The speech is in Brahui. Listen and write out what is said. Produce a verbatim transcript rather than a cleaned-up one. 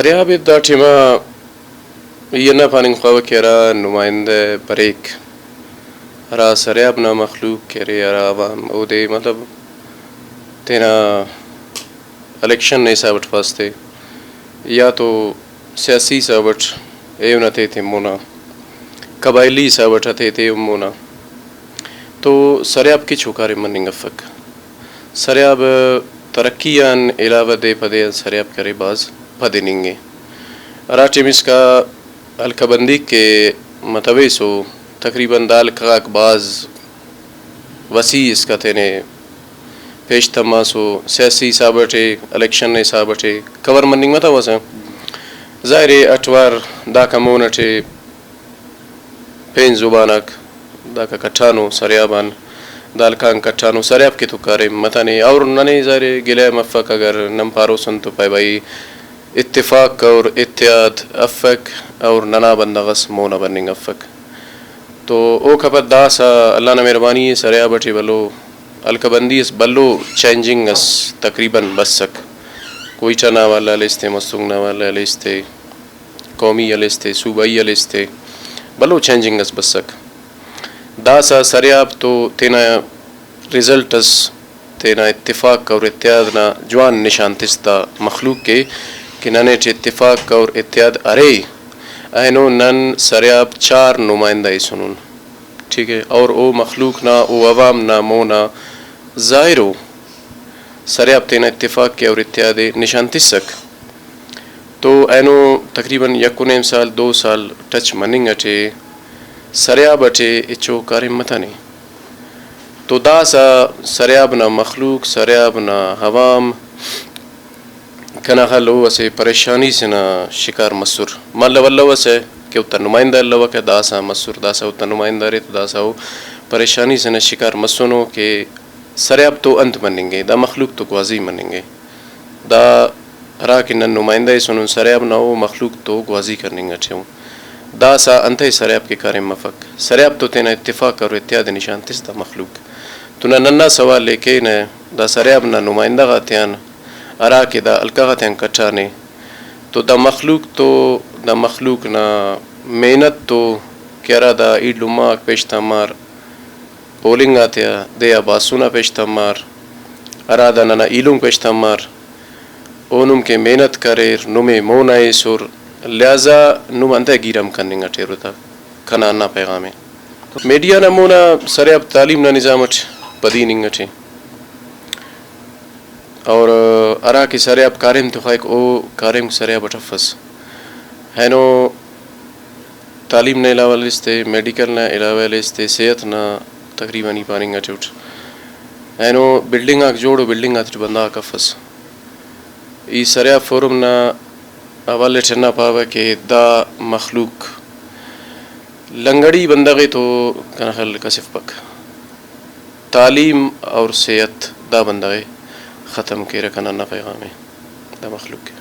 سریاب ءِ دا ٹائما ای ہندا پاننگ خواوہ کہ ہرا نمائندہ بریک، ہرا سریاب نا مخلوق کہ ارے، ہرا عوام، اودے مطلب تینا الیکشن نا حساب اٹ پاستے، یا تو سیاسی حساب اٹ ایہن آ تیتے مونا، قبائلی حساب اٹ آ تیتے ہم مونا، تو سریاب کچو کاریم مننگ افک۔ سریاب ترقی آن علاوہ دے پہ دے آن سریاب کرے بھاز پد ہننگ ءِ۔ ہراٹائم اسکا حلقہ بندیک کہ متویسو، تقریباً دا حلقہ غاک بھاز وسیع اسکا تینے پیش تماسو، سیاسی حساب اٹے، الیکشن نا حساب اٹے کور مننگ متوسہ۔ ظاہر ءِ اٹ وار داکا مون اٹے پین زبان آک داکا کٹھانو سریاب آن، دا حلقہ غان کٹھانو، سریاب کہ تو کاریم متنے۔ اور ننے ظاہر ءِ گلہ مفک اگر نن پاروسن تو پائے بھائی اتفاق اور اتحاد افک اور ننا بندغ اس مونا بننگ افک۔ تو اوکا پد داسہ اللہ نا مہربانی ءِ سریاب اٹی بھلو حلقہ بندی اس، بھلو چینجنگ اس تقریباً بسک۔ کوئٹہ نا حوالہ ہلیس تے، مستونگ نا حوالہ ہلیس تے، قومی ہلیس تے، صوبائی ہلیس تے، بھلو چینجنگ اس بسک۔ داسہ سریاب تو تینا رزلٹ اس، تینا اتفاق اور اتحاد نا جوان نشان تس دا مخلوق کے کہ ننے ٹی اتفاق اور اتحاد ارے۔ اینو نن سریاب چار نمائندہ ایسنن، ٹھیک ہے، اور او مخلوق نا، او عوام نا مونا ظاہر ءِ۔ سریاب تینا اتفاق کے اور اتحاد ءِ نشان تسک۔ تو اینو تقریباً یک و نیم سال، دو سال ٹچ مننگ اٹے سریاب اٹے ہچو کاریم متنے۔ تو داسہ سریاب نا مخلوق، سریاب نا عوام کنا خیال او اسہ پریشانی سے نا شکار مسر۔ مالو الو اسہ کہ اوتا نمائندہ الوکہ، داسہ مسر، داسہ اوتا نمائندہ ارے تو داسہ او پریشانی سے نا شکار مسنو کہ سریاب تو انت مننگ ءِ، دا مخلوق تو گوازی مننگ ءِ۔ دا ہرا کہ نن نمائندہ ایسنن سریاب نا، او مخلوق تو گوازی کننگ اٹی ءُ۔ داسہ انتئے سریاب کہ کاریم مفک؟ سریاب تو تینا اتفاق اور اتحاد نشان تس دا مخلوق۔ تو نن ہندا سوال ءِ کینہ، دا سریاب نا نمائندہ غاتیان ہرا کہ دا حلقہ غاتیان کٹانے، تو دا مخلوق تو، دا مخلوق نا محنت تو کہ ہرا دا ایلم آک پیش تمار، پولنگ آتیا دے آ باسن آ پیش تمار، ہرا دا ننا ایلم پیش تمار، او نم کہ محنت کریر، نمے مون آ ایسر، لہذا نم انتئے گیرام کننگ اٹ ایرو تا، کنا ہندا پیغام ءِ۔ میڈیا نا مون آ سریاب تعلیم نا نظام اٹ پدی ہننگ اٹی۔ اور ہرا کہ سریاب کاریم تخوائک، او کاریم سریاب اٹ افس۔ اینو تعلیم نا علاوہ ہلیس تے، میڈیکل نا علاوہ ہلیس تے، صحت نا تقریباً ای پاننگ اٹی اٹ۔ اینو بلڈنگ آک جوڑ و، بلڈنگ آتیٹ بندغ آک افس۔ ای سریاب فورم نا حوالہ ٹی ہندا پاوہ کہ دا مخلوق لنگڑی بندغ ءِ تو کنا خیال کس افپک۔ تعلیم اور صحت دا بندغ ءِ ختم کیرہ، کنا ہندا پیغام ءِ دا مخلوق ءِ۔